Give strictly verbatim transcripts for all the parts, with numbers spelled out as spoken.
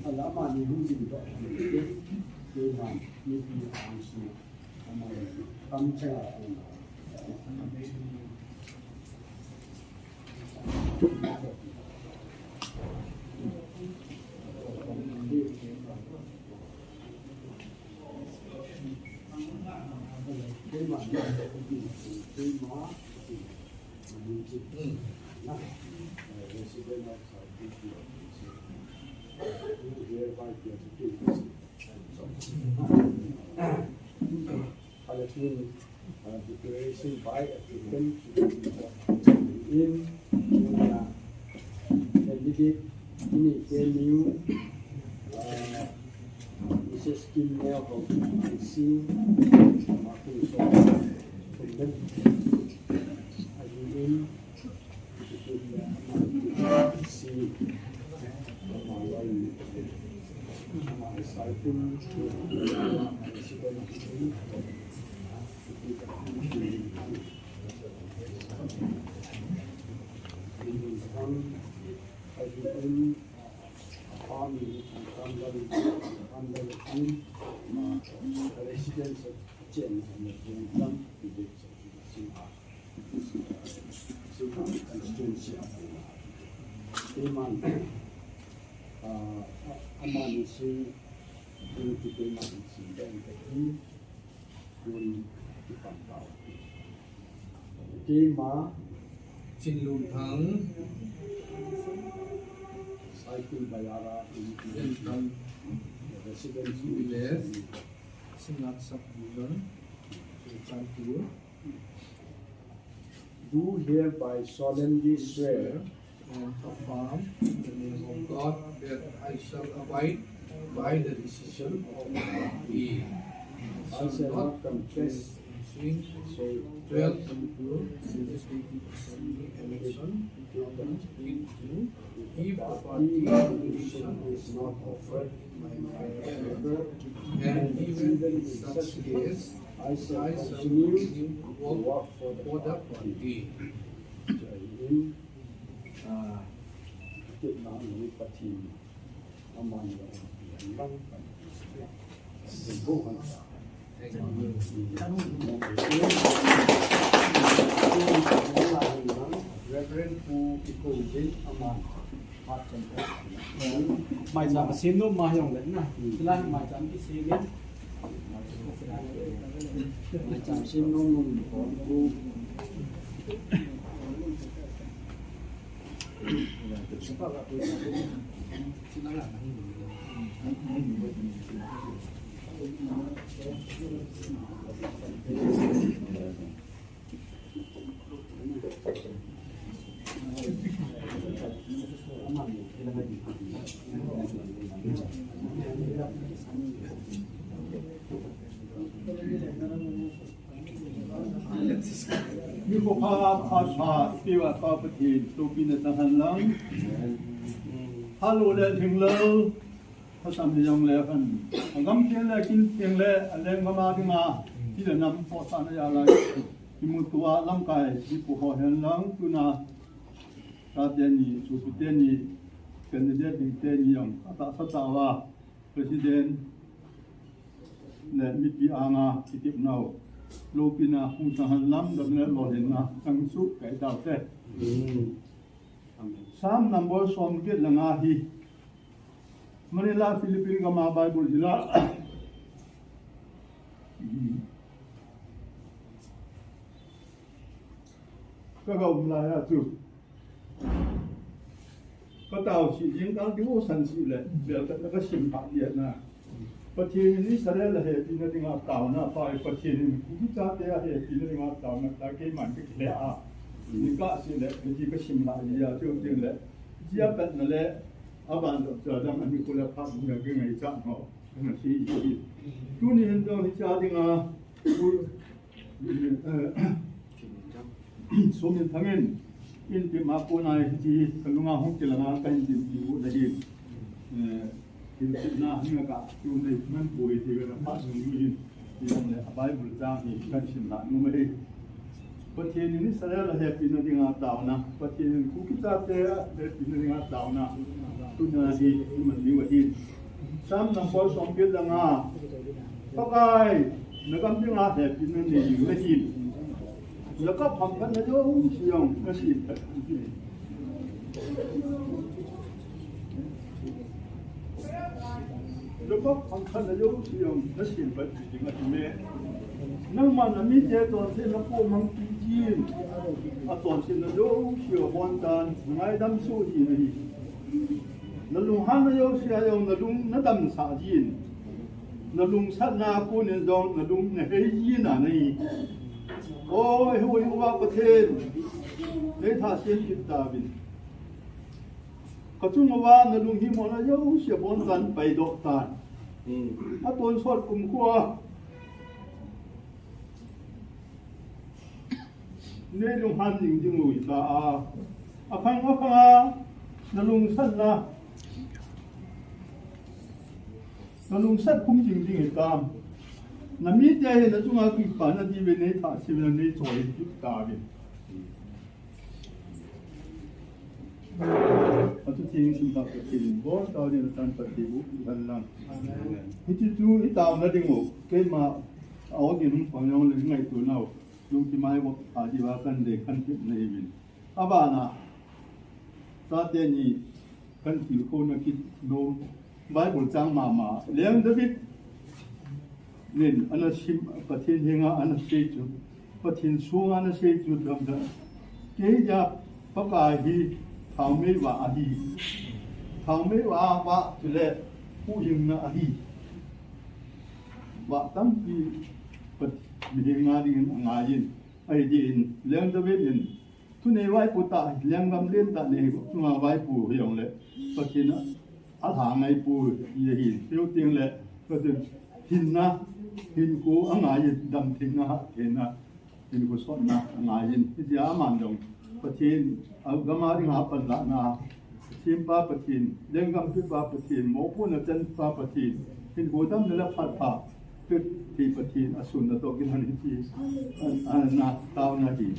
Ala amani hung ding toh, keima mipi ahung sung, amani kamcheng a hung. Declaration by applicant in, uh, candidate ini K N U, uh, Missus Kim Neo Hau Sing, Martin Song, President, uh, in Residence Keima, ah, amani sing, keima sing, keima Chinlunthang, Saikul Bayara, Resident, Resident, Sinat Subdivision, Churachandpur. Do hereby solemnly swear and affirm in the name of God that I shall abide by the decision of the party. I shall not contest the ensuing twelfth Manipur Legislative Assembly election in June if the party nomination is not offered in my favor, and even in such case, I shall continue to work for the party. Reverend Pu Kikung Jin aman. Maicham asim nom ma jong le na. Tila maicham kisem in. Maicham sem nom nom ko. Nikho pha, pha, pha, ipi uva Pa Pathen, topina chang hen lang. Halo le lhinglel, Phatam hijongle khan, agam theng le kin theng le, aleng gam a dinga, ti le nam po sa na ja lai. Imutua lamkai, ipu ho hen lang, tuna, chate ni, sopite ni, candidate ding teni jong, atahsa tah uva, President, le mipi anga, kitepnau. Lopina hung tang hen lang, damna lolhinna tang chu kai tau te. Amen. Psalm number som get le nga hi. Manila Philippine gam a Bible hi la. Ka ga um lai a chu. Ka tao si jing kang ti u san si le, bel ka, ka sim pha dia na. Pathen in Israel a hepina dinga taona, pa Pathen in Kuki chate a hepina dinga taona, ta keiman ka kile a. Ni ka si le, ka ji ka sim la dia, chu tin le. Ji a pat na le, a ban do cha dang ani ko le pha mu ya ke ngai cha no. Ka na si ji. Tu ni hen do ni cha dinga, ku Somin thangin, in ti ma ko nai ti, ka lunga hung ti langa ka hin ti ti bu da hin. Eh, in ti na hin ka tu nei man ko ti ka pa sun yu hin. Ti le a Bible chang hi kan sim la nu mai. Pathen in Israel a hepina dinga taona. Pathen in Kuki chate a hepina dinga taona. Tuna hi man ni wa hin. Psalm number som get le nga. Pakai, na gam dinga hepina nei ding na hin. Na ka pham phat na jouse jong na sim phat. Na ka pham phat na jouse jong na sim phat ding ahi me. Nangma na mite chonsetna po mang ti jin. A chonsetna jouse abon tan, ngaidam soh ji na hi. Na lunghanna jouse a jong na lung na damsah jin. Na lungsatna a konin jong na lung na hei jin a na hi. Oi, huhhing uva Pathen, nei thah sem kit tauvin. Ka chung uva na lunghimona jouse abon tan paidoh tan. Hmm. A tonsot kumkhuo a nei lunghan jing ding u hi ta a. A khang a khang a, na lungsatna, na lungsat khum jing ding hi ta. Na mite hi na chunga kipana diuvin nei thah sem na nei choi kit tauvin. A thu theng sim ta Pathen in bol tau ding tan Pathen u i han lang. Hiti chu i taona ding u, keima a awgin hung pang jong le ngaito nau, lungkim a i vop a diuva kan dei kan tep na hi uvin. A bana, chate ni kan tilkhouna kit nom. Bible chang mama. Leng David nin ana sim, Pathen henga ana sei chu, Pathen sunga ana sei chu dam dam. Kei dia Pakai hi thaomei vah ahi. Thaomei vah, vah chule huhhingna ahi. Vah tampi Pat-, mihem nga dingin angaiyin. Ahi din, Leng David in Thunei vaipo tah, lenggam lentah nei chunga vaipo hi jong le, Pathen a, a lha ngaipo hi ahi. Hiu teng le, Pathen hinna, hinkho angaiyin, damtheina, hattheina, hinkho sotna angaiyin. Hitia aman jong, Pathen, a gam a dinga panlahna, Sempa Pathen, lenggam pepa Pathen, mopohna chanpa Pathen, hinkho damna le phatpha peh thei Pathen, asunna toh kilhon hiti, a, a, na, taona hi.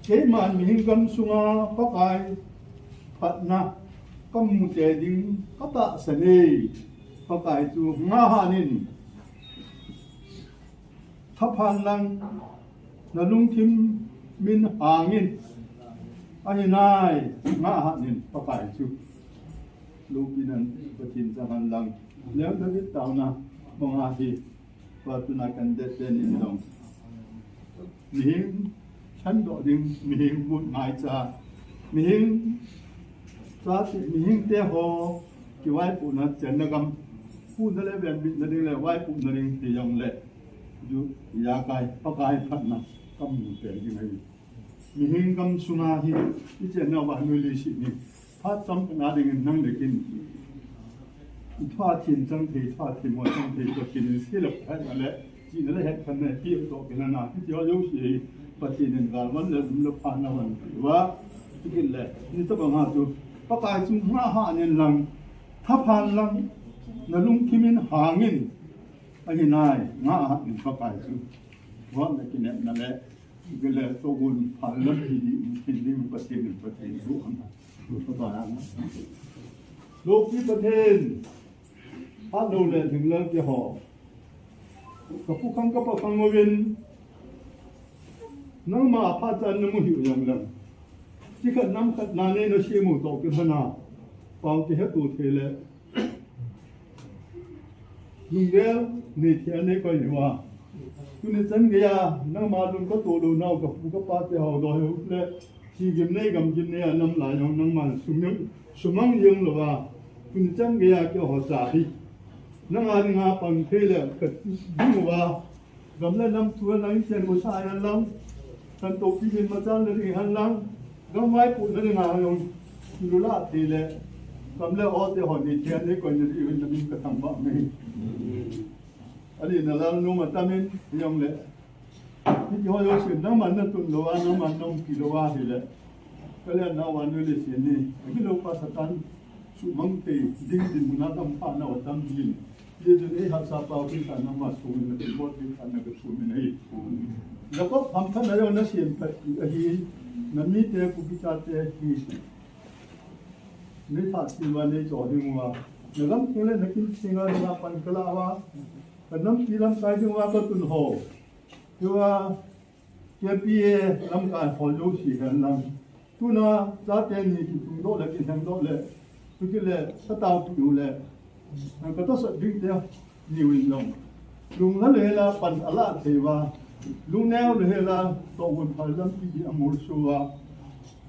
Keiman mihem gam sunga Pakai phatna kamu tei ding katahsan e, Pakai chu ngah hih in. Thaphan lang, na lungthim in hang in, ahi nai, ngah hih in Pakai chu. Lungthim in Pathen chang hen lang, Leng David taona banga hi, tua tuna kan det ten in jong. Mihem chandoh ding, mihem gun ngaicha, mihem chate, mihem te ho, kivaipohna chenna gam, huhna le venbitna ding le vaipohna ding ti jong le. Ju, ijakai, Pakai phatna kamu tei ding ahi. Mihem gam sunga hi, i chennau vannoi leiset hi, phat chomkhat na dingin nang le kei in, i thu a thim chang thei, thu a thim mo chang thei, Pathen in seilou phat na le, chihna le hetkhenna peh toh kilhon a, hiti ho jouse hi, Pathen in galvan le lum le phatna ahin peh uva, chukit le, hitabang a chu, Pakai chu ngah hih in lang, thaphan lang, na lungthim in hang in, ahi nai, ngah hih in Pakai chu. Vang le kinepna le, Gele togun phalna hi di, thil ding Pathen, Pathen thu ang. Pathen ang. Lopi Pathen, phat lou le ding le ke ho. Ka pu khang ka pa khang uvin, nangma phat chan na mu hi u jong leng, chi khat nam khat na nei na semu toh kilhon a, pao kihe to thei le, lunggel nei thei a nei koi uva. Tuni chan geiya nangma lung ka toh lou nau ka pu ka pa te ho lou hi u le, chi gim nei gam gim nei a nam lai jong nangman sumang, sumang jeng louva. Tuni chan geiya keiho cha hi nanga dinga pang thei le ka ding uva. Gam le nam thu a lang chen ko sa yan lang. Kan to pi min ma chan le ding han lang. Gam vai pu le ding a jong lu la thei le. Gam le o te ho ni thei nei koi na di win na min ka thang ba me. Ali na lang nu ma ta min jong le. Ni ho jouse nangman na tun louva, nangman na umpi louva hi le. Ka le na wan le se ni. Hi lou pa Satan sumang thei ding dinmun a tam pha nau tam din. Jesu ei hahsa pau Christa nangma sungin na kibol Christa na ka sungin ahi. Jakob hamkhat na jong na sem phat ahi, na mite kupi chate hi. Nei tha silva nei cho ding uva. Na gam theng le na kin theng a na pan ka la uva. Ka nampi lamkai ding uva ka tun ho. Tua K P A lamkai ho jouse hen lang. Tuna chate ni kitung doh le kilheng doh le. Chuti le ka taopi u le. Ka tosot ding te ni win jong. Lung la le la pan a la thei uva. Lung neo le la tohgon phal lampi di a mol so uva.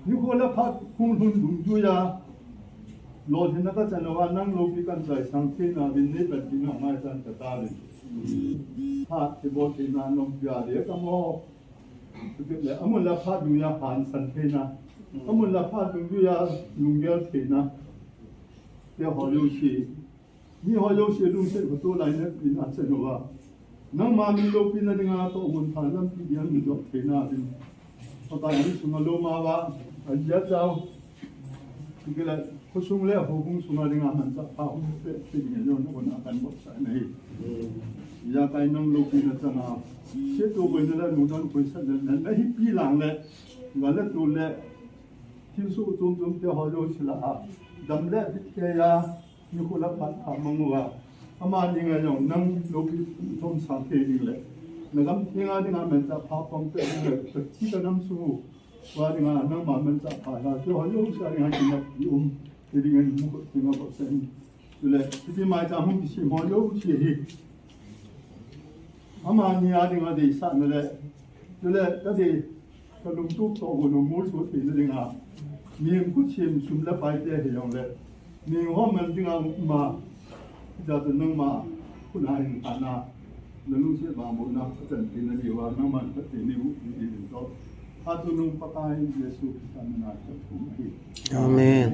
Nikho le phat khung lhun dungjuia. Lolhinna ka chan uva nang loupi kan chaisang theina din nei pan tina mai chan ka ta din. Phat thei bol theina nompi a le ka mo. Chuti le, amun la phat dungjuia hansan theina. Amun la phat dungjuia lunggel theina. Te ho jouse. Mi ho jouse lungset kho to lai na in a chan uva. Nangma min loupina dinga tohgon phal lampi dia min jop theina din. Pakai min sunga lou ma uva. A jia chau. Chuti le, khosung le houbung sunga dinga manchah pha hung pe, pe ding jong na kon a kan bol sa nei. Ijakai nang loupina changa. Se to boina le nungdon koi sa le, na hi pi lang le. Ga le tu le. Thil su chom chom te ho jouse la a. Dam le bit keiya. Nikho la phat pha mang uva. Amani nga jong nang loupi thom sang thei ding le. Na gam thenga dinga manchah pha pang pe ding le. Ka chi ka nam su. Uva dinga nangma manchah pha la. Chu ho jouse dinga kineppi um. Te ding in mu ko thenga ko sen. Chule, chuti mai cha hung kisem ho jouse hi. Amani a dinga deisahna le. Chule, ka dei, ka lungtup toh hun u molso theina dinga. Mihem khut sem sum le pai te hi jong le. Mihem ho man dinga um a. Hijeh chun nangma khut a hin ana. Na lungset vangbohna ka chan theina diuva, nangman phatthei nei boh in tin toh. Athu nung Pakai Jesu Christa mina ka thum ahi. Amen.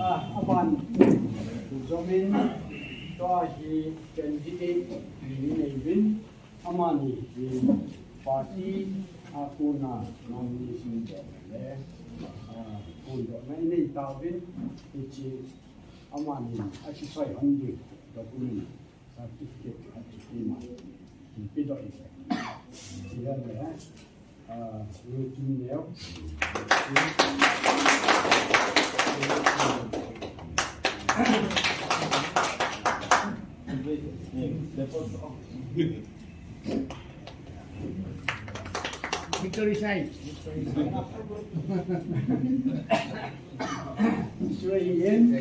Ah, aban, jomin, tua hi candidate ni nei uvin, amani hi party a kona nomination doh le, ah, kondohna inei tauvin, hiche amani a kisoi hon ding document. Certificate khat chu keima hin pedoh in. Chule, ah, Ruikinneo. Sorry, sai. Sorry, Ian.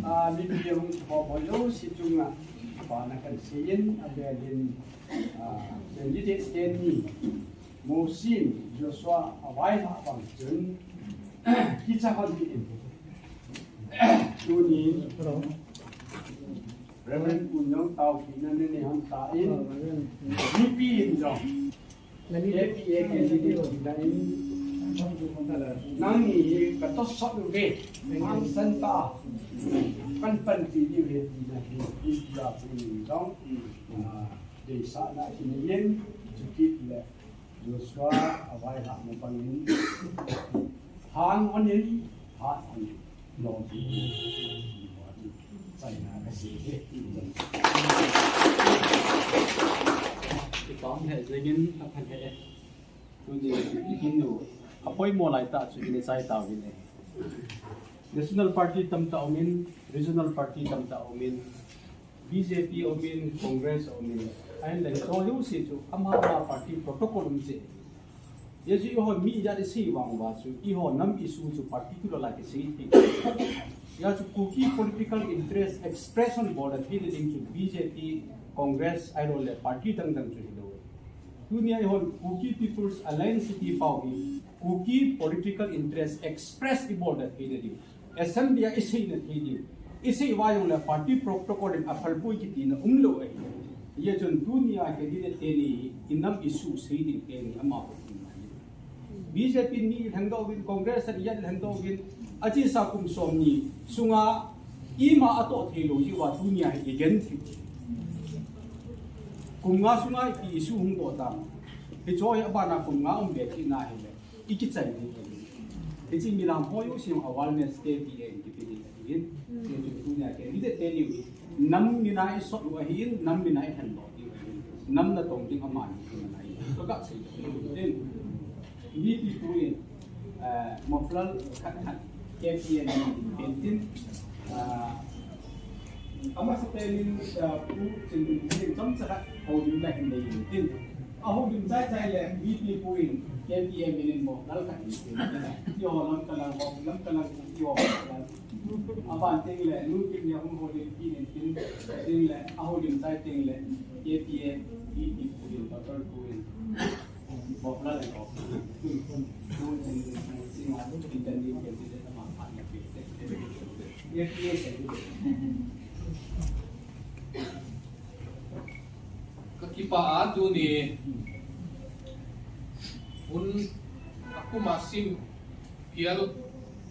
Ah, mipi hung kipa bol jouse chunga kipana kahin seiyin, abelin, ah, candidate teni, Mosin, Joshua, availhah bang chun, kicha hon tin. Tuni, Reverend Pu Nyong Tau kina nene ham ta in, mipi in jong. K P A candidate kina in, nangni hi ka tosot uve, hangsan ta, kan panpi diu ahi tina hi, India Pu in jong, ah, deisahna kinei in, chukit le, Joshua, availhah na bangin, hang on in, hat on in, lo ti, chaina ka sei e. Kipah um lheh jengin, aphan lheh e. Tuni, ikin nu, apoimo laitah chu ina chai tauvin e. National party tamtah umin, regional party tamtah umin, B J P umin, Congress umin, ahin le hiche jouse chu ama ama party protocol um cheh. Hijeh chun eiho mi ijat isei vang uva chu, eiho nam issue chu particular a kisei thei. Hijeh chun Kuki political interest expression bol theina ding chu B J P, Congress, ahilouleh party dang dang chu hilou. Tunia eihon Kuki People's Alliance kiti pau hi Kuki political interest express ibol theina ding. Assembly a iseina thei ding. Isei uva jongle party protocol in aphalpoi kitina umlou ahi. Hijeh chun tunia candidate teni inam issue sei ding teni amaho. B J P in mi lhengdoh uvin, Congress in ijat lhengdoh uvin, achesa kum somni sunga ima atoh theilou jeh uva tunia hi igenthei. Kum nga sunga ipi issue hung toh tam. Hiche hi abana kum nga um be kit na hile, ikichai ding. Hiche milam ho jouse jong awareness K P A in kipe ding ahin. Hiche tunia candidate teni u hi nam mina isot u ahin, nam mina ilhendoh diu ahin. Nam natong ding amani hi mana hi. Kaga sei ding. V P Pu in, eh, muffler khat khat K P A in pen tin, ah, amasapen in, ah, Pu Chinlun in chomcha khat houlimna hin nei in tin. Ahoulim chai chai le V P Pu in K P A min in muffler khat hin pen tin. Eiho Lamka lang ho, Lamka lang ho, eiho lang. Aban teng le, nu kin ya hung houlim pen in tin, teng le, ahoulim chai teng le, K P A V P Pu in, Doctor Pu in. Kakipah a tuni hun akuma sim pial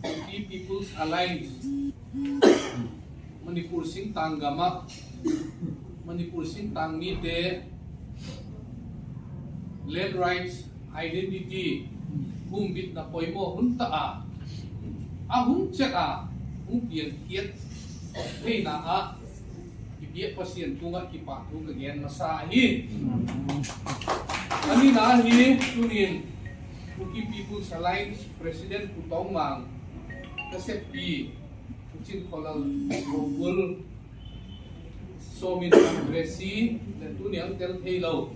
Kuki People's Alliance Manipur singtang gam a, Manipur singtang mite land rights, identity, humbitna poimo hun tah a, ahung chet a, hung piang kiat theina a, ipi a Pathen chunga kipathu kagen masa ahi. Ani na hi tunin Kuki People's Alliance President Pu Tongmang, kaseppi Pu Chinkholal, Pu Gul, Somin Gracie, le tuni a tel theilou,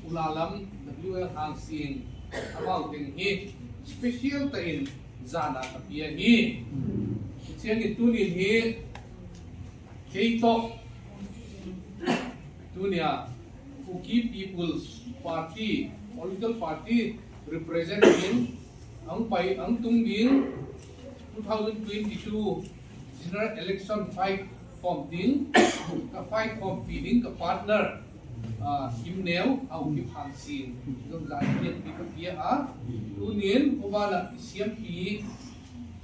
Pu Lalam, W L Hangsing, amau teng hi special tah in jana kapeh ahi. Hicheng in tunin hi, kei toh, tunia, Kuki People's Party, political party represent in, ang pai, ang tung ding, two thousand twenty-two general election fight form ding, ka fight form pi ding, ka partner, ah, Kimneo, au Kiphangsing, jong jana lian pi kapeh a, tunin, upa la siam pi,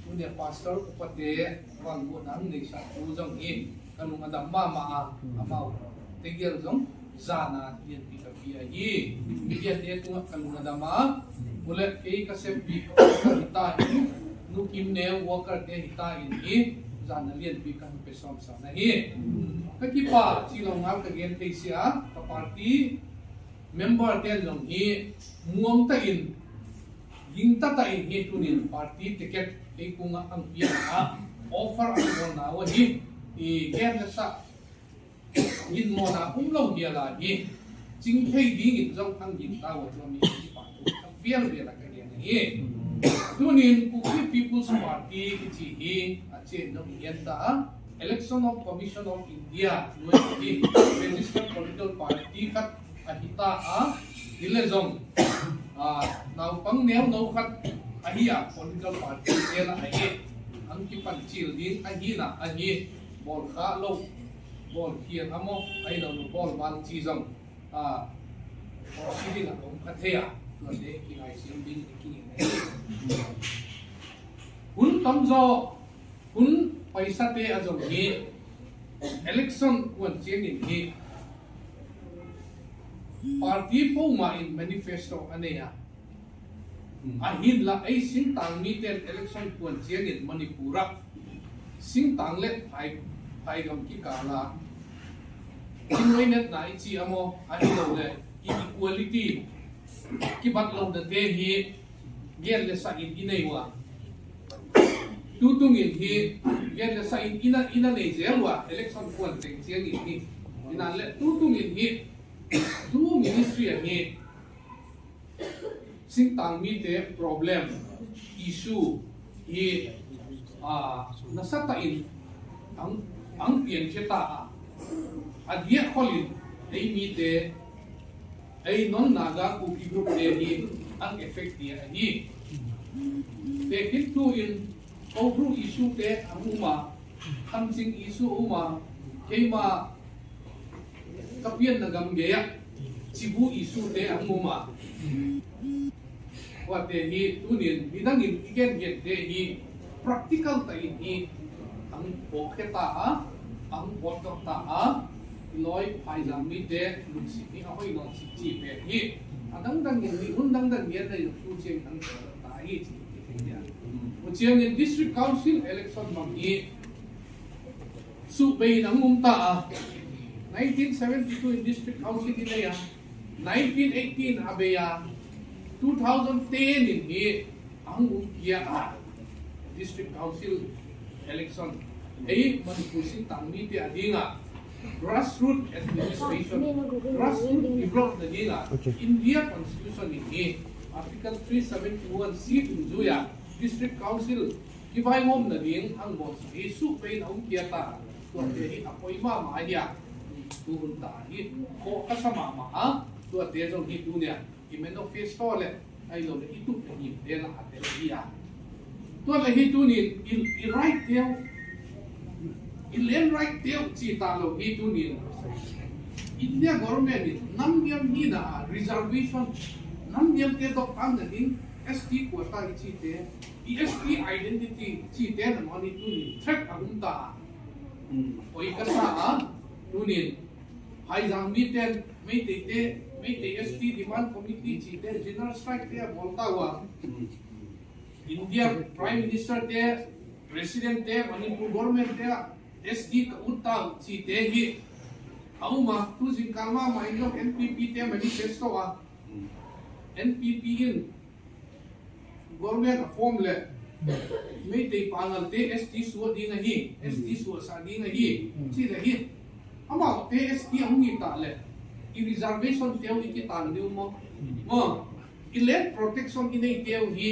tunia pastor, upate, vangbohna neisah tu jong in, kalung adam mama a, amau tegel jong, jana lian pi kapeh ahi. Media te tunga kalung adam a. Mule kei kaseppi ka worker hita in. Nu Kimneo worker te hita in hi. Jana lian pi kahin pe somsah na hi. Kakipah, chilou ngal kagen thei sia, ka party member ten jong hi muang tah in, ging tah tah in hi tunin party ticket kei kong a ang pia a offer ang bol nau ahi. I gen le sah Ginmona umlou hi ala hi. Chingthei dingin jong ang gin tauva chu ami hi pa tu. Vel vel a ka gen ahi. Tunin Kuki People's Party kichi hi a chen nong hi en ta a. Election of Commission of India, registered political party khat ahi ta a. Hile jong, a, naupang neo no khat ahi a political party te la ahi. Ang kipan chil ding ahi na ahi. Bol kha lo. Bol khian amo, ahi lo lo bol bal chi jong. A, o si ding a um kha thei a. Tua te kingai siam ding ki ngai. Hun tam jo, hun paisa te a jong hi, election kuan chiang in hi, party poma in manifesto a nei a. Ahinla ei singtang miten election kuan chiang in Manipur a singtang le phai, phaigam kikal a kinoinetna i chi amo ahilou le inequality kibat louna te hi gen le sah in i nei uva. Tutung in hi gen le sah in ina, ina nei jel uva election kuan teng chiang in hi. Inan le tutung in hi tu ministry a hi singtang mite problem, issue hi, a, nasatah in ang, ang pian khe ta a. A dia khol in ei mite, ei non Naga Kuki group te hi ang effect dia ahi. Te khin tu in Koubru issue te ang um a, Thamsing issue um a, keima ka pianna gam gei a, Chibu issue te ang um a. Tua te hi tunin midang in i gen gen te hi practical tah in hi ang bol khe ta a, ang bol ta a, i loi phaijang mite lungsit hi a hoi non si chi pen hi. A dang dang in ni hun dang dang in nei tu chiang ang ta hi chi. Chiang in District Council election mang hi suhbei in ang um ta a. Nineteen seventy-two in District Council in a ya. Nineteen eighteen a bei a. Two thousand ten in hi ang um kia a. District Council election. Ei Manipur singtang mite a dinga grassroots administration, grassroots development na dinga. Okay. India Constitution in hi Article three seventy-one C in juia District Council kivaihomna ding ang bol sa hi suhbei in a um kia ta. Tua te hi a poi mama ahi a. Tu hun ta hi. Ko ka sa mama a. Tua te jong hi tunia i manifesto le, ahilou le, i tup le him te la a te la hi a. Tua le hi tunin, i, i right teu, i land right teu chi ta lou hi tunin. India government in nam niam hina a reservation, nam niam te dok tang na ding, S T quota i chi te, i S T identity chi te na mani tunin, threat a um ta. Oi ka sa a, tunin, Haijang miten, Meitei te, Meitei S T Demand Committee chi te, General Strike te a bol ta uva. India Prime Minister te, President te, Manipur Government te, S T ka ut tau chi te hi. A um a, tu jingkah mama in jong N P P te manifesto a. N P P in Government a form le, Meitei Pangal te S T suah ding ahi, S T suah sa ding ahi, chi le hi. Amau te S T a hung hi ta le, i reservation teu i kitang diu mo. Mo, i land protection i nei teu hi,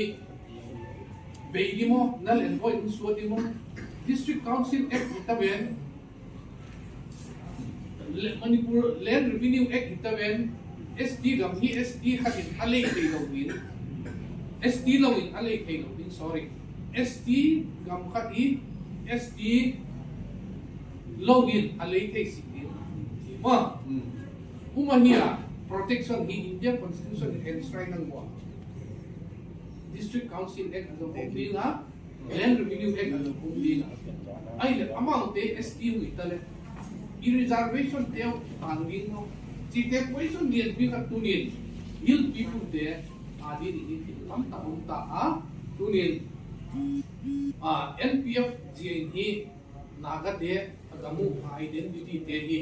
bei di mo, na len hoi un suah di mo. District Council Act i ta ben, Le-, Manipur Land Revenue Act hi ta ven, S T gam hi S T khat in a lei thei lou din. S T lou in a lei thei lou din, sorry. S T gam khat hi S T lou in a lei thei si din. Ma. Hmm. Uma hi a protection hi India Constitution in enshrine nang mo. District Council Act a zo hong ding a, Land Revenue Act a lungkung ding a. Ahile, amau te S T hung hi ta le. I reservation teu tang ding mo. Chi te question lian pi khat tunin. Hill people te, a di ni ni tam ta um ta a. Tunin, a, N P F G N hi, Naga te, a gam u, a identity te hi.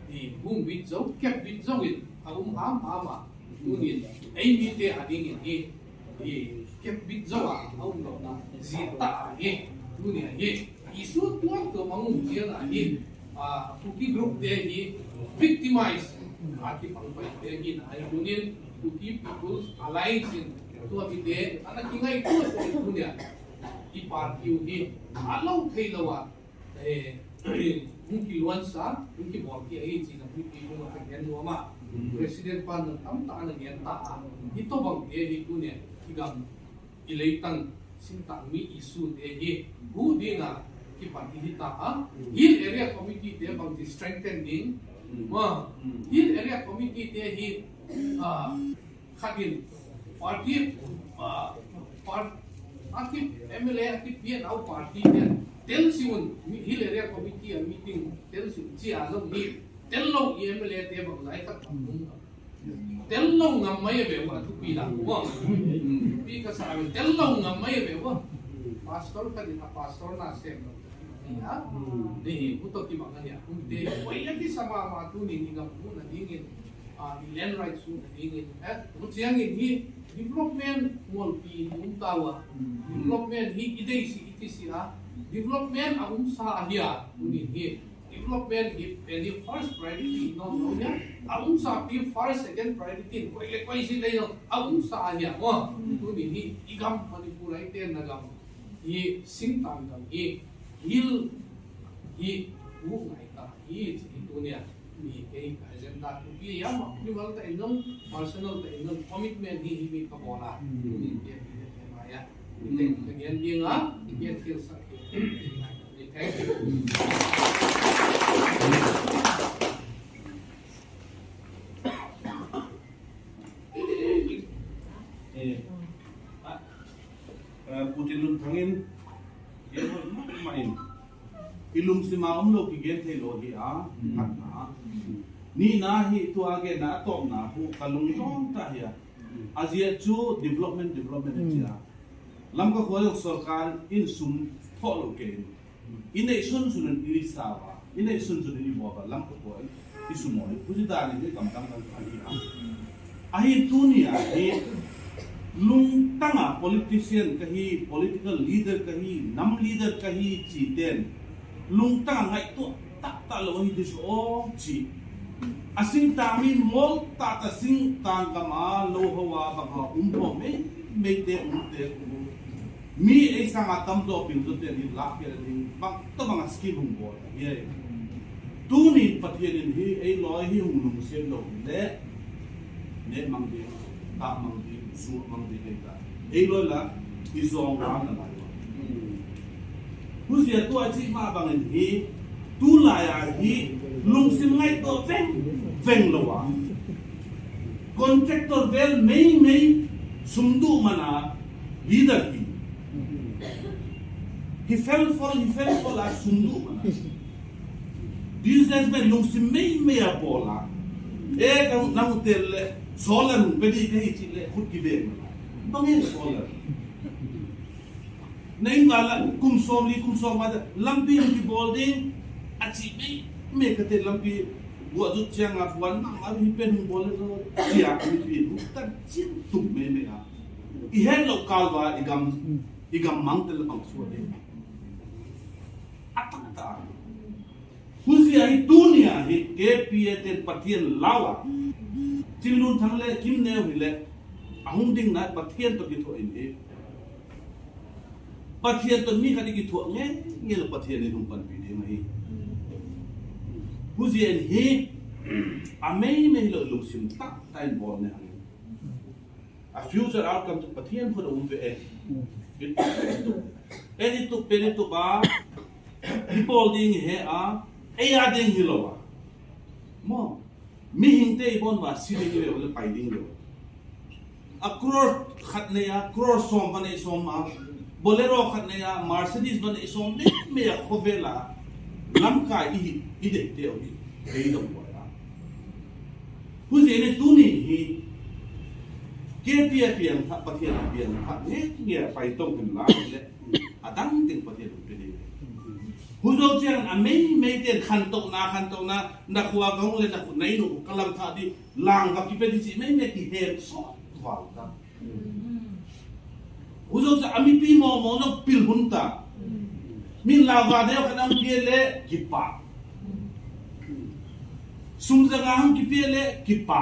Hi, hung bit zo, kep bit zo in, a um ham ham a. Tunin, ei mite a ding in hi. Hi, kep bit zo a, a um lou na, ji ta a hi, tunia hi, issue tuam tuam a um jia na hi, a, Kuki group te hi, victimize, a, kipang pai te hi na hi, tunin, Kuki People's Alliance in tua mite ana kingaito koi tunia i party u hi alou thei lou a, eh, hung kiluansa, hung kibol ki ahi chi na hung ki hung a ka gen nuam a. President pan na tamtah ana gen ta a. Hitobang te hi tunia i gam i leitang singtang mi issue te hi hu dinga kipan hi ta a. Hill Area Committee te bang ti strengthen ding. Ma, Hill Area Committee te hi, ah, khat in party, ah, part, aki M L A, aki P N L party te tel siun, Hill Area Committee a meeting tel siun chi a lou hi tel lou i M L A te bang lai khat. Tel lou ngam mai ve wa thupi la wa. Thupi ka sa ve tel lou ngam mai ve wa. Pastor ka din a pastor na sem lou. Ni ha. Ni hi hu to ki bang ni ha. Kum te wa ya ki sama ma tunin i gam mu na dingin. A, i land rights mu na dingin. Eh, mu chiang in hi development mol pi ni um ta wa. Development hi i dei si i ti si a. Development a um sa a hi a. Mu ni hi. Development hi, eh, ni first priority no no ya. A um sa pi first, second priority, koi le koi si le yo. A um sa ya mo. Tuni hi, i gam Manipur ai te na gam. Hi singtang gam hi, hill hi, bu ngai ta hi, chi tunia. Ni kei ka agenda tu pi ya ma. Ni wal ta inong, personal ta inong, commitment hi, hi mi ka bola. Ni kei, kei, kei, ma ya. Ni kei, ka gen ding a, ni kei, kei sa, kei, kei, kei. Eh, ah, eh, Pu Tinlunthang in, eh, ma, ma in. I lungsim a umlou kigen thei lou hi a, khatna. Nina hi tua genna a topna hu ka lung jong ta hi a. A jia chu development, development a jia. Lamka khoi sorkar in sum tho lou kei in. I nei sunsun in i sa uva, i nei sunsun in i bol uva, Lamka khoi i sum u hi, huchi dan in i kam dang dang kha hi a. Ahin tunia hi, lungtang a politician ka hi, political leader ka hi, nam leader ka hi, chi ten. Lungtang a ngaito tah tah lou hi ti chu o chi. A singtang mi mol tah tah singtang gam a lou ho a bang ho um ho mei, mei te um te um. Mi ei sanga tamjo pil jo te ni lak ke ding bang to bang a scheme hung bol ta hi. Tuni Pathen in hi ei loi hi hung lungset lou le, ne mang ding, ta mang ding, su mang ding ei ta. Ei loi la, i jong la na lai. Husia tua chi ma bang in hi, tulai a hi, lungsim ngaito veng, veng lou a. Contractor vel mei mei sum duh man a leader hi. Hi fel fol, hi fel fol a sum duh man a. Businessman lungsim mei mei a bol a. E ka nang tel le, solar hung pe di ka hi chi le, khut ki beng man a. Bang e solar. Na in gal a kum som li, kum som nga te, lampi hung kibol ding, a chi mei mei ka te lampi, bua jut chiang a, buan mang a, hi pen hung bol le zo, chia, mi pi, hung tan chin tum mei mei a. I het lou kal va, i gam, i gam mang te le bang sua ding. A tak ta. Husia hi tunia hi K P A ten Pathen lau a. Chinlunthang le Kimneo hi le. A hung ding na Pathen to kitho in hi. Pathen to mi khat i kitho nge, nge le Pathen in hung panpi ding ahi. Husia in hi. A mei mei lou lungsim tah tah in bol ne hang. A future outcome chu Pathen khut a um ve e. Eni tup, eni tup a, i bol ding hi a, ei a ding hi lou a. Mo, mihing te i bon va si ding ve le pai ding lou. A crore khat nei a, crore som va nei som a, Bolero khat nei a, Mercedes va nei som mei mei a khovel a, lamkai i hi, i dei te o hi, ei dong boi a. Husia ni tuni hi, K P A piang tha, Pathen a piang tha, nge nge pai tong hin la le, a dang ting Pathen u pe ni. Hujou chiang a mei mei ten khan tok na, khan tok na, na khua kong le na khu nei nu ka lam tha di, lang va ki pe di chi mei mei ki hem so, val ta. Hujou cha a mipi mo mo no pil hun ta. Min la va deu khan ang pia le kipa. Sum janga hung kipia le kipa.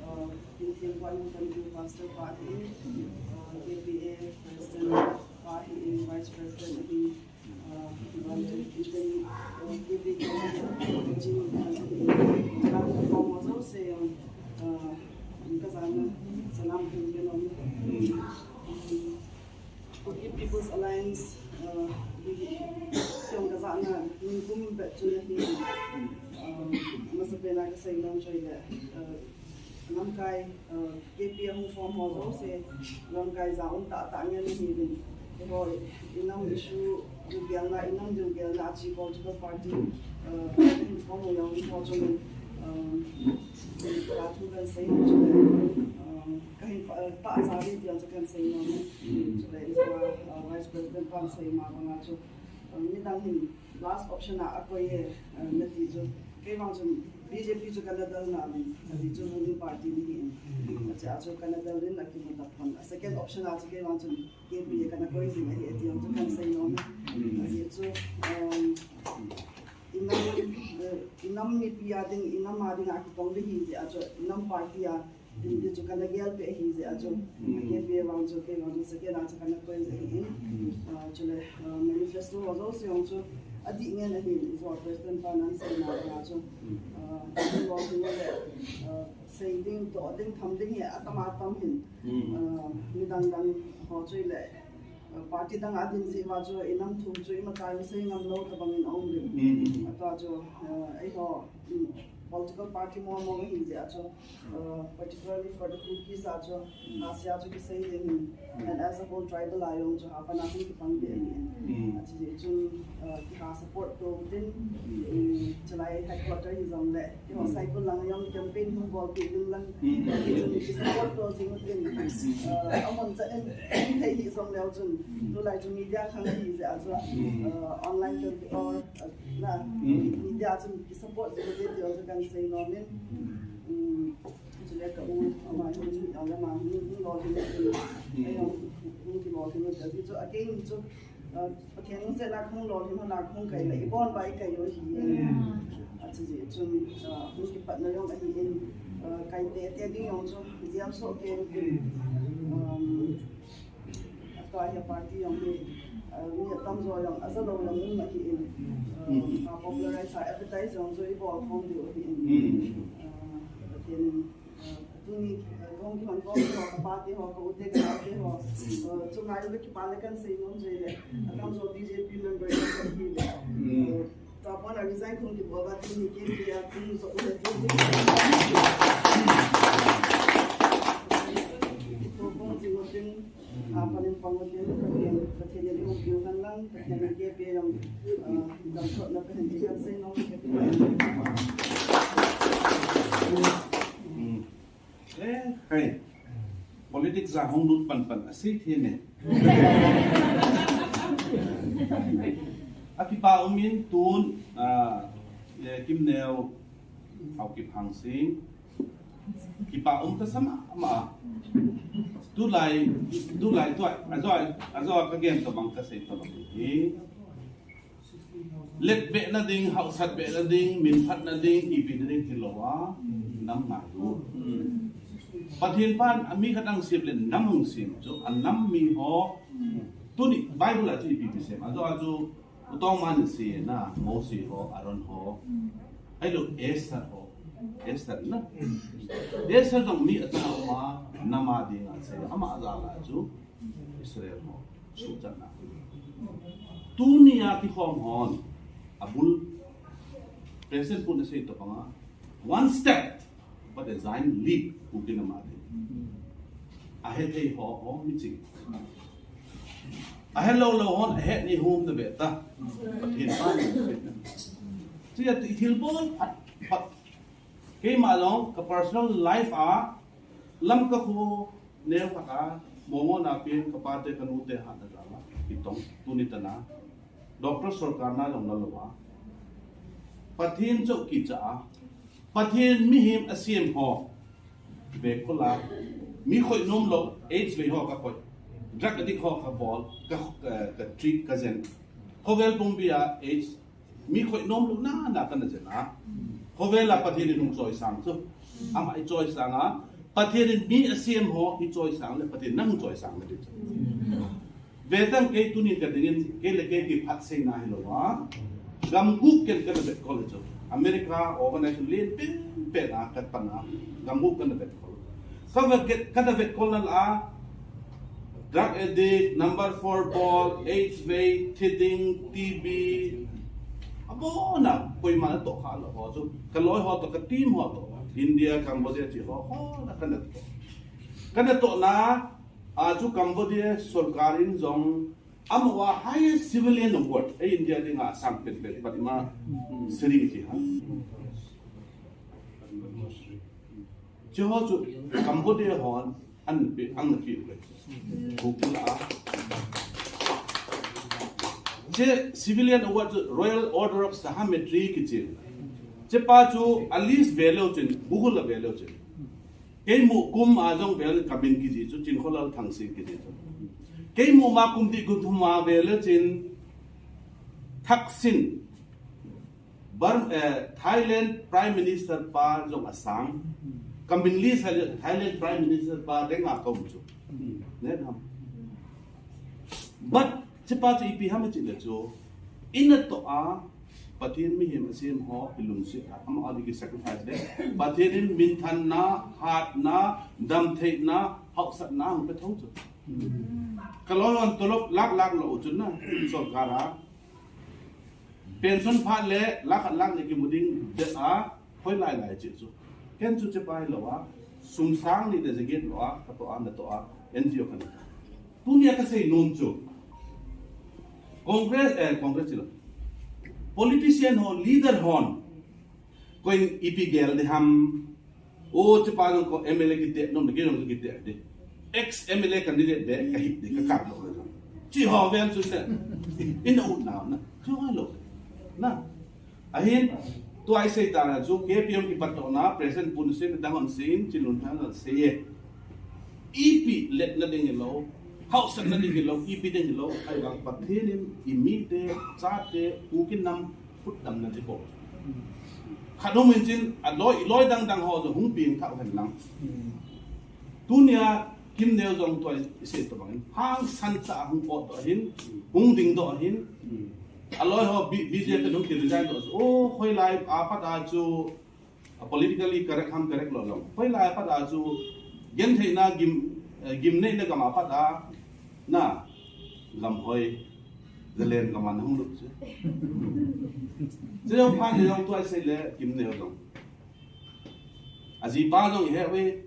uh, King Theng Kwan Kantu Pastor pa hi, uh, K P A President pa hi, Vice President hi, uh, K P A, uh, K P A, uh, Form also say, um, uh, ka jana salam kong ke nom. Kuki People's Alliance, uh, kong ka jana, min kum bet chu na hi, uh, masa pena ka sei nom choi le, uh, lamkai, uh, K P A hung form ho jouse, lamkai ja um tah tah ngen hi vin. Ho, i nam issue, dugelna, i nam dugelna, achi political party, uh, form ho jong ho chung, um, ka thu kan sei nom choi le, um, Kahin pa, pa sa ri tiang chu kan sei nom. Chule, uh, Vice President pan sei ma banga chu, uh, midang hin last option a, akoi e, uh, nati chu. Kei vang chun B J P chu kana del na min, kati chu ruling party ni hin. Acha chu kana del in akimu ta pon. A second option a chu kei vang chun K P A kana koi jing ahi tiang chu kan sei nom. Ahi chu, um, i nam, uh, i nam mipi a ding, i nam a ding a kitong di hi jeh a chu, i nam party a, Din ti chu kana gel pe hi jeh a chu. K P A vang chu, kei vang chu second a chu kana koi jeh hi. Ah, chule, ah, manifesto ho jouse jong chu adih ngen ahi, i jo president pa nan sei na vang chu. Ah, lo hi le, ah, sei ding, toh ding, tham ding hi atam atam hin. Ah, midang dang ho chu le, ah, party dang a din jeh uva chu i nam thu chu imacha sei ngam lou tabang in aum ding. Atua chu, ah, eiho, um, Political party mo mo hi je acho, uh, particularly for the Kukis acho, Asia acho kisei de ni, and as a whole tribal ayong cho apa na ki pang de ni. Achi je chun, uh, ki ha support to din, chalai headquarter hi jong le, ki ho cycle lang yong campaign hung bol pi din lang, ki chun ki support to jing din. Uh, amon cha en, thei hi jong le chun, tu lai chun media khang hi je acho, uh, online campaign or, uh, na, media chun ki support je de de kan sei no min. Chule ka u, ama hi, ama hi, hung lolhin, ayong, hung kilolhin, chu again, chu, uh, Pathen hung sena hung lolhin, hung kai le, ibon ba ikai u hi. Achi ji, chun, uh, hung kipatna jong ahi in, uh, kai tete ding jong chu, diam so ke, um, Tua hi party jong hi, uh, mi atamjo jong, aja lou jong um ahi in, uh, a popularize a advertise jong chu ibol khom diu ahi in. Uh, Pathen in, uh, tuni, uh, kahung kihon khom ho, ka pa te ho, ka u te, ka nao te ho, uh, chunga jong kipa le kan sei nom jeh le, atamjo B J P member jong kahi le. Uh, Tua pon a resign kahung kibol ba, tuni K P a kahung jo le, tuni Pathen in pang utin, Pathen in pang utin, Pathen in umpi u hen lang, Pathen in K P a jong, ah, damsotna Pathen in kan sei nom, K P a. Eh, hai. Politics a hung lut pan pan a sei thei ne. Akipa um in tun, ah, eh, Kimneo, Haokip Hangsing. Kipa um ta sama ama. Tulai, tulai tua, ajo, ajo ka gen tabang ka sei tabang hi. Let behna ding, hausat behna ding, minphatna ding, ipi ding hilou a, nam ngai u. Pathen pan, ami khat ang sem le nam hung sem chu, anam mi ho, tuni Bible a chu ipi ipi sem. Ajo, ajo, Utong man si na, Mose ho, Aaron ho. Ahilou, Esther ho. Esther na. Esther jong mi acha ma, nama ding a sei, ama aja la chu Israel ho. Suchatna. Tunia kikhom hon. Abul. President pun a sei tabanga. One step. But a giant leap, Kuki nam a ding. Ahet thei ho, ho, mi ching. Ahet lou lou hon, ahet ni hum na be ta. Pathen pa ni hum na. Chia ti thil bol phat, phat. Keima jong, ka personal life a, Lamka khu, neo khat a, Mongo na pen, ka pa te, ka nu te, ha na jala, kitong, tuni tana. Doctor Sorkar na jong na lou a. Pathen chou kicha a. Pathen mihem asem ho. Ve kola. Mi khoi nom lou. AIDS ve ho ka khoi. Drug addict ho ka bol. Ka, ka, ka treat ka jen. Khovel pumpi a AIDS. Mi khoi nom lou na, na ka na jen a. Khovel a Pathen in hung choi sang chu. Ama i choi sang a. Pathen in mi asem ho, i choi sang le, Pathen nang choi sang le. Ve tang kei tunin ka dingin, kei le kei kiphat seina hilou a. Gam gup ken kana vet kol chu. America organization len pen pen a ka pan a. Gam gup kana vet kol. Ka vet, kana vet kol na la. Drug addict, number four ball, H V, thidding, T B. Abona, koima na toh kha lou ho chu. Ka loi ho toh, ka team ho toh. India, Cambodia, chi ho, ho na kana toh. Kana toh na, a chu Cambodia sorkar in jong, Amaho highest civilian award, eh, India dinga sang pen pen, Padma Shri ti ha. Che ho chu Cambodia hon an pe, an pe pe. Bukul a. Che civilian award chu Royal Order of Sahamatri kichi. Che pa chu a list ve leu chun, Google a ve leu chun. Keimu kum a jong vel ka min kiji chu Chinkholal Thangsing kiji chu. Keimu ma kum di kum thum a vel chin Thaksin, Burm-, eh, Thailand Prime Minister pa jong asang. Ka min list a Thailand Prime Minister pa deng a ka um chu. Ne nam. But che pa chu ipi ham chi le chu. Ina toh a Pathen mihem asem ho, i lungset a, amaho ding ki sacrifice le. Pathen in minthanna, hatna, damtheina, haosatna, hung pe thou chu. Ka loi hon tolop lakh lakh lou chun na, sorkar a. Pension phat le, lakh khat lakh ni kimu ding, det a, Hoilai lai chu chu. Ken chu chepa hilou a, sum sang ni le jaget lou a, katoh a, natoh a, N G O kana. Tunia kasei nom chu. Congress, eh, Congress chu. Politician ho, leader hon. Koiin ipi gel ding ham. O, chepa jong ko M L A kiti nom, kei jong kiti ding. Ex M L A candidate ding, kahi ding, kakap lou le jong. Chi ho vel chu se. Ina u na, na. Chu ho lou. Na. Ahin, tua isei tana chu, K P M kipatdohna, President pun sei, dang hon sei, Chinlunthang hon sei e. Ipi letna ding hilou, haosatna ding hilou, ipi ding hilou, ahivang Pathen in imite, chate, Kuki nam, khut damna ding bou. Khat um in chin, aloi, loi dang dang ho jong hung peng thah hen lang. Tunia, Kimneo jong tua isei tobang in, hangsan tah a hung potdoh ahin, hung dingdoh ahin, aloi ho B-, B J P in hung kiresign doh chu, o, hoilai a pat a chu, a politically correct ham correct lou lou. Hoilai a pat a chu, gentheina gim, eh, gimneina gam a pat a, na, gam hoi, Zalen gam a na hung lut chu. Chu jong phat le jong tua isei le, Kimneo jong. Ajipa jong ihe uve,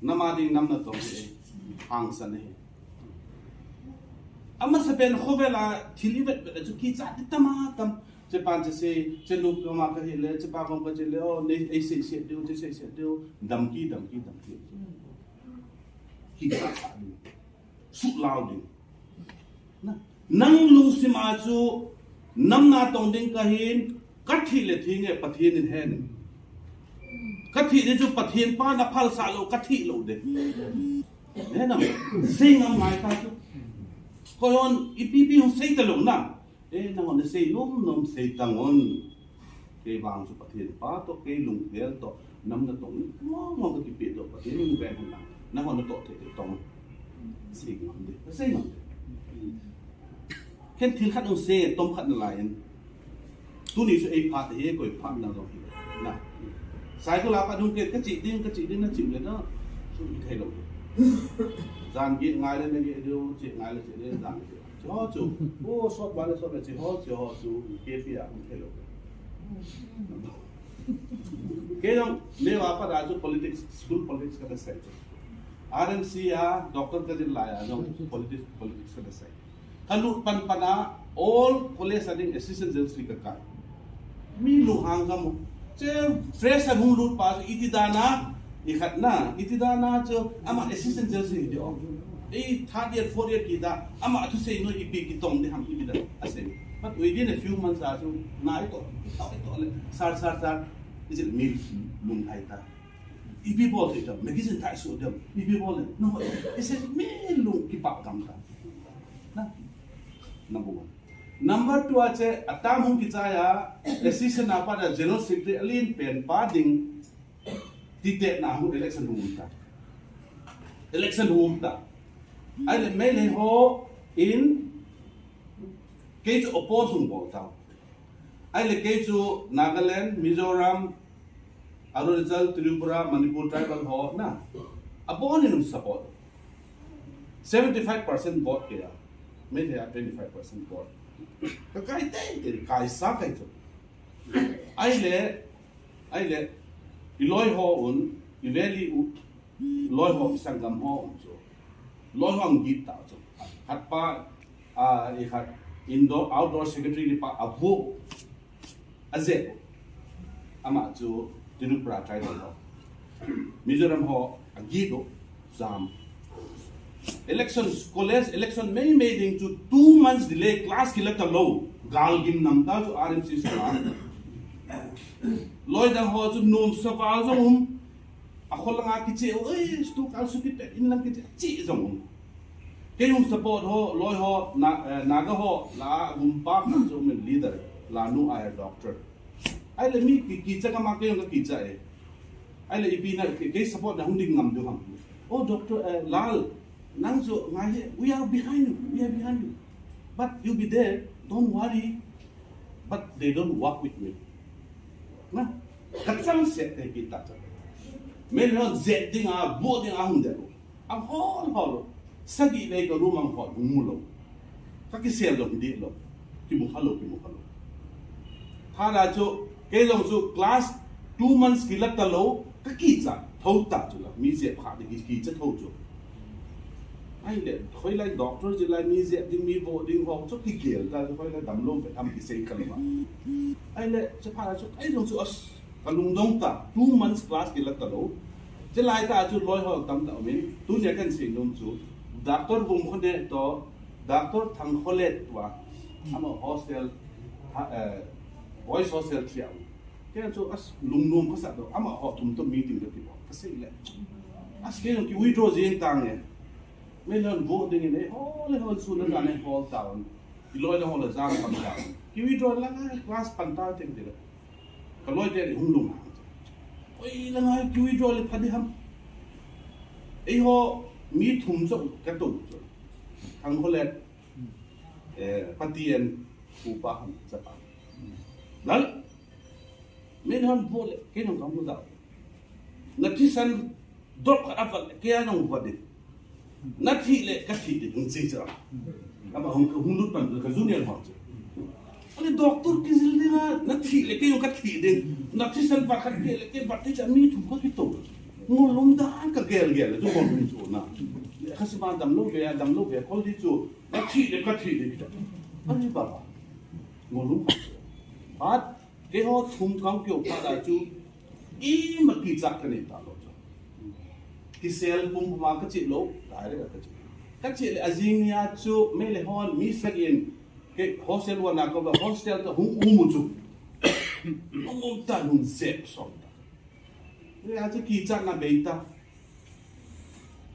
nam a ding nam natong e, hangsan e. Amasapen khovel a thil ivet vet a chu kicha ding tam a tam. Chepan chesei, chenu koma kahi le, chepa kom kache le, o, nei, eisei sei diu, chesei sei diu, damki, damki, damki. Kicha cha ding. Suhlau ding. Na, nang lungsim a chu nam natong ding kahin, kathi le thi nge Pathen in hen. Kathi ding chu Pathen pan aphalsah lou, kathi lou ding. Ne na, sei ngam ngai ta chu. Koihon ipi pi hung sei talou na. Eh, nang hon sei nom nom sei tangun. Kei vang chu Pathen pa toh, kei lunggel toh, nam natong, mong mong kakipeh toh, Pathen in veng hen lang. Nang hon natoh thei thei tong. Sei ngam ding, sei ngam ding. Ken thil khat hung sei, tom khat nalai in. Tuni chu ei phat hi, koi phat na jong hi. Na. Cycle a pat hung kei, kache ding, kache ding, nache le na. Chu ithei lou. Jan geh ngai le nageh diu, che ngai le che diu, jan geh. Cheho chu, o, sot ba le sot le, cheho, cheho chu, K P a hung thei lou. Kei jong, neo a pat a chu politics, school politics kana sei chu. R M C a, doctor kajil lai a jong, politics, politics kana sei. Kalut pan pan a, all college a ding assistant jail secretary kakai. Mi lunghang gam u. Che fresh a hung lut pa chu iti dan a, ikhat na, iti dan a chu ama assistant jail secretary ding o. Ei third year, fourth year kita, ama thusei noi ipi kitong ding ham ipi dan asei. But within a few months a chu na ito, ito, ito le, sir, sir, sir, ijil mi lunghai ta. Ipi bol thei tam, magazine thai su dem, ipi bol le, no, ise mi lung kipah gam ta. Na, number one. Number two a che, atam hung kichai a, assistant a pat a general secretary alen pen pa ding, titet na hung election hung ta. Election hung ta. Ahile Meitei ho in, kei chu oppose hung bol tau. Ahile kei chu Nagaland, Mizoram, Arunachal, Tripura, Manipur tribal ho na. Abon in hung support. Seventy-five percent vote kei a. Meitei a twenty-five percent vote. Kakai tei tei, kaisa kai chu. Ahile, ahile, iloi ho un, iveli u, loi ho, isanggam ho um chu. Loi ho um git ta chu. Khat pa, a, ikhat indoor, outdoor secretary pa avu. Ajeh. Ama chu Tripura tribal ho. Mizoram ho agit u jam. Election, college election mei mei ding chu two months delay, class kila talou. Gal gim nam ta chu R M C school a. Loi dang ho chu nom sapa jong um. Akholanga kiche u, ei, stu kal su kipet in lang kiche, chi jong um. Kei hung support ho, loi ho, na, eh, Naga ho, la gumpa khat chu um in leader, la nu ai doctor. Ahile mi ki, kicha kama kei jong kakicha e. Ahile ipi na, kei, kei support na hung ding ngam diu ham. Oh, Doctor, eh, Lal, nang chu ngai he, we are behind you, we are behind you. But you be there, don't worry. But they don't work with me. Na, kachang set te kita cha. Meitei ho jet ding a, bu ding a hung de. Ahol hol. Sagi vei ka room a hung hol hung mu lou. Kakisel lou, hung dih lou. Kimu kha lou, kimu kha lou. Thala chu, kei jong chu class Two months kila talou, ka kicha tho ta chu la, mi jep kha ding kicha tho chu. Ahile, hoilai doctor jilai mi jep ding, mi vo ding ho chu kigel ta chu, hoilai damlou ve tam kisei kal ma. Ahile, chaphat chu, ei jong chu as, ka lungdong ta, two months class kila talou. Chulai ta chu loi ho tamtah umin, tunia kan sei nom chu, Doctor Vumkhonei toh, Doctor Thangkholet tua, ama hostel, ha, eh, boys hostel thia. Kei chu as lungnom kasa doh, amaho thum toh meeting kati bou, kasei le. As kei jong ki withdraw jeng tange. Meilhon vote dingin, eh, hol le hol sun a dan, eh, hol tauvin. I loi le hol le jam pan tauvin. Ki withdraw lang, eh, class pan ta teng tile. Ka loi te ni hung lung. Oi, lang ai ki withdraw le pha ding ham. Eiho mi thum chu ka tou chu. Thangkholet, eh, Pathen, upa ham, chapa. Lal, Meilhon vote le, kei jong kamu dau. Na thisan drop khat avat le, kei a jong vat ding. Na thi le, ka thi ding, hung chi cha. Ama hung, hung lut pan, ka junior ho chu. Ale doctor kijil ding a, na thi le, kei jong ka thi ding. Na thisan vat khat kei le, kei vat ding cha, mi thum ka kito. Ngol lum dan ka gel gel, chu ngol lum chu na. Ka si ban damlou ve, damlou ve, kol di chu. Na thi le, ka thi ding cha. Ale baba. Ngol lum. But Keiho thum kang kio phat a chu, ima kichat kanei talou chu. Kisel pumpum a kache lou, direct a kache. Kache le ajing nia chu, Meilhei hon mi sagi in, kei hostel one a kava, hostel toh hung um u chu. Hung um ta, hung jep song ta. Hia chu kichatna bei ta.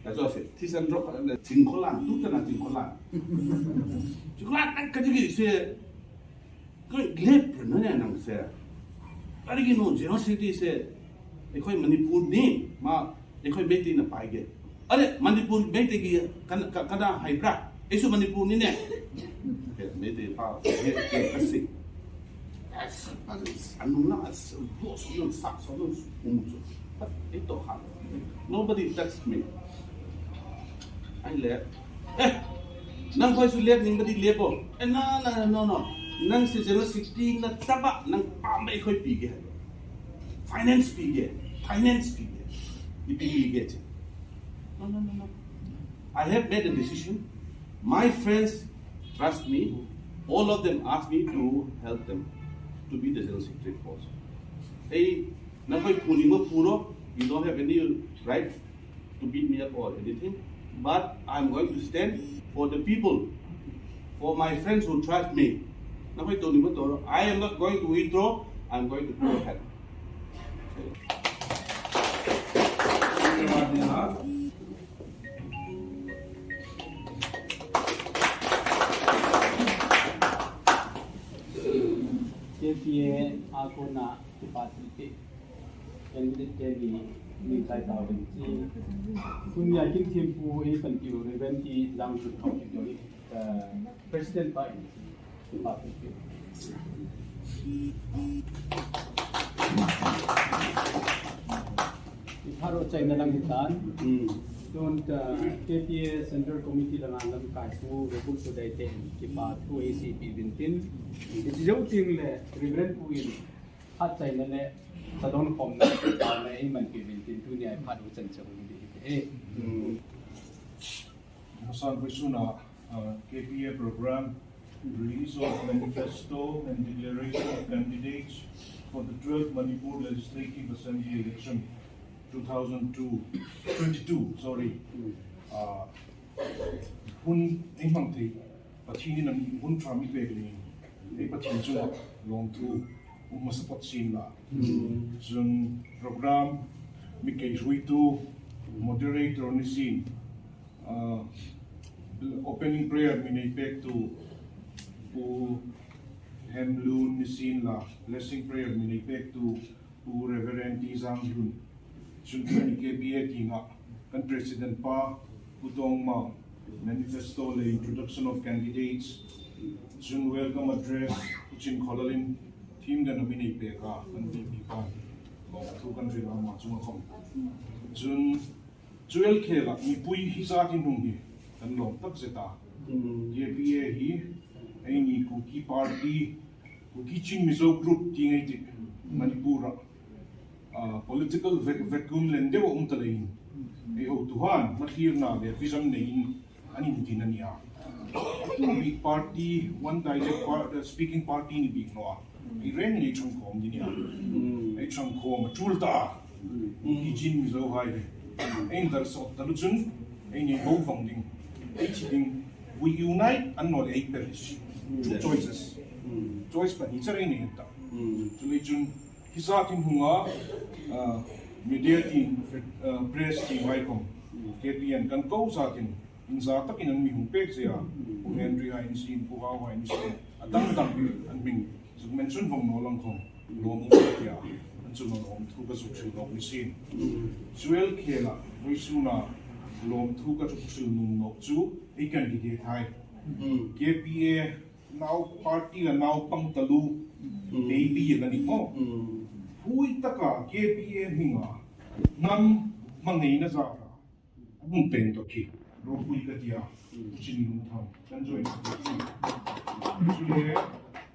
Kachu ase, thisan drop khat le, Chingkholan, tu tana Chingkholan. Chingkholan, nang kati kati se, koi lep na ne nang se. Kati kati no, jeno se ti se, eikhoi Manipur ni, ma, eikhoi Meitei na pai ge. Are, Manipur Meitei ki, kan, ka, kana hai pra, eisu Manipur ni ne. Ke, Meitei pa, ke, ke, kasi. Anung lang, as, bo, so lang, sak, so lang, um, so. Ito ha. Nobody touched me. Ai le. Eh, nang khoi su lep, ning badi lep bo. Eh, na, na, no, no. Nang se jeno sitting na taba, nang pam bai khoi pi ge. Finance pi ge. Finance pi ge. Ipi pi ge. No, no, no, no. I have made a decision. My friends trust me. All of them ask me to help them to be the general secretary post. Hey, nang khoi puni mo puro. You don't have any right to beat me up or anything. But I'm going to stand for the people, for my friends who trust me. Nang khoi tuni mo turo. I am not going to withdraw. I'm going to go ahead. K P A a kona kipa thilpeh candidate teni neichai tauvin ti. Tunia kin thempu eipanpiu Reverend T. Jangjun Haokip jong hi, eh, President pa in. Iphat u chaina lang hitan. Hmm. Tun, uh, K P A Central Committee langa lamkai pu Reverend Pu Daite in kipa thu eisei peh uvin tin. Iti jou teng le Reverend Pu in phat chaina le sadon khomna, taona eimanpeh uvin tin tunia iphat u chan chang u hi. Hmm. Masan Vaisuna, uh, K P A program, release of manifesto and declaration of candidates for the twelfth Manipur Legislative Assembly election two thousand two, twenty-two, sorry. Uh, hun, ei mang thei, Pathen in hun tha mi pek ni, ei Pathen chunga lawmthu um masa phat sin la. Chun program mi kei hui tu, moderator ni sin, Uh, opening prayer mi nei pek tu Pu Hemlun ni sin la, blessing prayer mi nei pek tu Pu Reverend T. Jangjun. Chun tuni K P A tinga kan president pa Pu Tongmang, manifesto le introduction of candidates. Chun welcome address Pu Chinkholalin thim dan a mi nei pek a kan V P pa. Lawmthu kan rila ama chunga khom. Chun Chuel khela mipui hijat in hung hi kan lawm tak zeta. Mm. K P A hi eini Kuki Party, Kuki Chin Mizo Group ti ngai ti Manipur a. Ah, political vac-, vacuum len deu a um ta leiin, ei houtuhan mathirna le vision neiin an intin a nia. Two big party, one dialect par-, uh, speaking party ni bik noa, ei reng nei chang khom di nia. Ei chang khom a chul ta. Kichin Mizo hai le. Ei dar sot ta lu chun, ei nei ho vang ding. Ei thi ding. We unite and not ei perish. Two choices. Choice pani char ei nei ta. Chule chun, hisa tin hunga, ah, media team, ah, press team vai kom, K P N kan ko sa tin, in za takin an mi hung pek se a, Pu Henry hai ni sin, Pu Hau hai ni sin, adang dang an min, zuk mention vang no lang kom, lom um tia, an chu no lom thu ka zuk chu lom ni sin. Suel khela, voi suna, lom thu ka zuk chu num no chu, ei kan di de thai. K P A, Nau party la nau pang talu, baby la ni mo. Hui taka K P A minga, nam mangai na za ka. Abun pen to ki, ro hui ka tia, chin lu thang, kan join. Chule,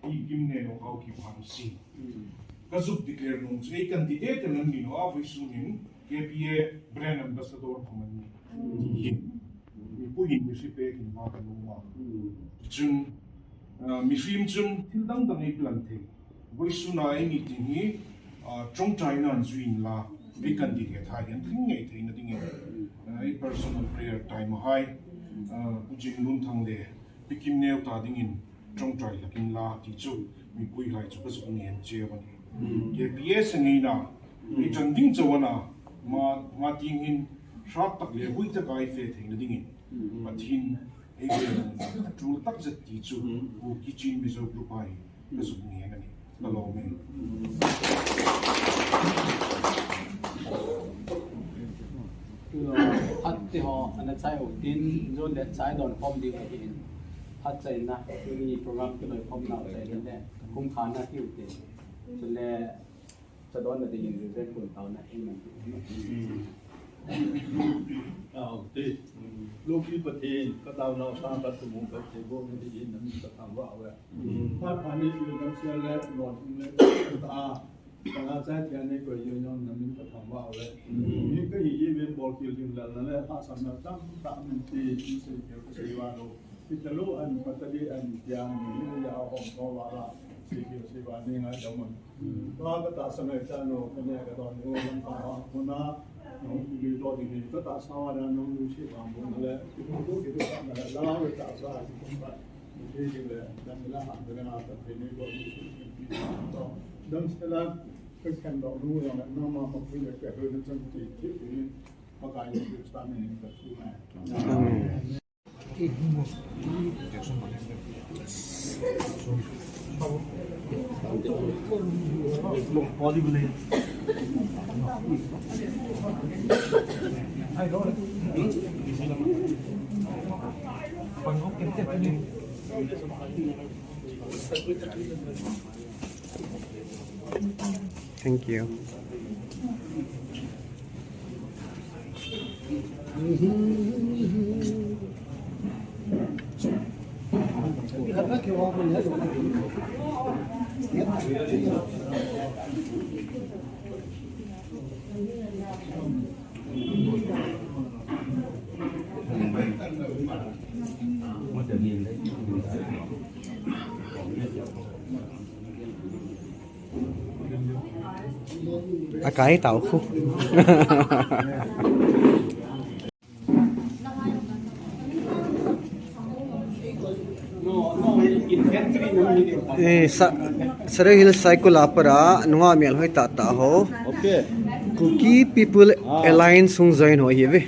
i kim ne no kau ki phang si. Ka zuk declare nung chu, ei kan ti te te lan ni no, a voi su nin, K P A brand ambassador ko man ni. Hi. Mi pu hin mi si pe kin ma ka nung ma. Chun, ah, mi sim chun, thil dang dang ei plan thei. Voi su na ei meeting hi, ah, chongchai na an zui in la, ei kan ti te tha hian thing ngei thei na ding in. Ah, ei personal prayer time a hai, ah, pu jing lun thang le, Pi Kimneo ta dingin chongchai lakin la ti chu mipui hai chu ka zuk ngen cheu a ni. K P S ngeina, ei chan ding chauh a na, ma, ma ting hin hrap tak le hui tak a ei fe theina dingin Pathian ei ve a tul tak zet ti chu Pu Kichin Mizo group hai ka zuk ngen a ni. Ka lawm e. Kilo, phat te ho, ana chai u tin, zon le chai don khom ding ahi in. Phat chai na, tuni program kilo khom na chai na le, kum kha na ki u tin. Chule, cha don na ding in, zon kun tau na, amen. Ah, okay. Lungpi Pathen, ka taonau sang ka thumu ka theibohna dingin na min ka thangvah uve. Phat pha nei pil dam sia le, lawm le, ta, ka la chai tia nei koi yong yong na min ka thangvah uve. Mi ka hi i ve bol kil ding lal na le, hahsatna tamtah min ti, in sei keu ka sei va lo. Hita lo an, patali an, tia, mi le ya hom tho va la, sei keu sei va nei ngai dam un. Ba ka tahsan ngai ta no, ka ne ka don no, lam ka ha, ko na, no, ki lui to ding hi, ka tahsan wa da no, lu si ba mo na le, ki ko ki ko na le, la ka tahsan, ki ko ba, ki ki le, dan la ha, dan la ha, ta pe ni ko ni si, ki ki to. Dan se la, ka kan do no, ya na ma ko ki le, ka ro na chang ki, ki ni, ma ka ni ki sta ni ka su na. Amen. Thank you. Akai tau khu. Eh, sa, Surrey Hills Saikul a para nunga mial hoi tata ho. Okay. Kuki People Alliance hung join ho hi ve.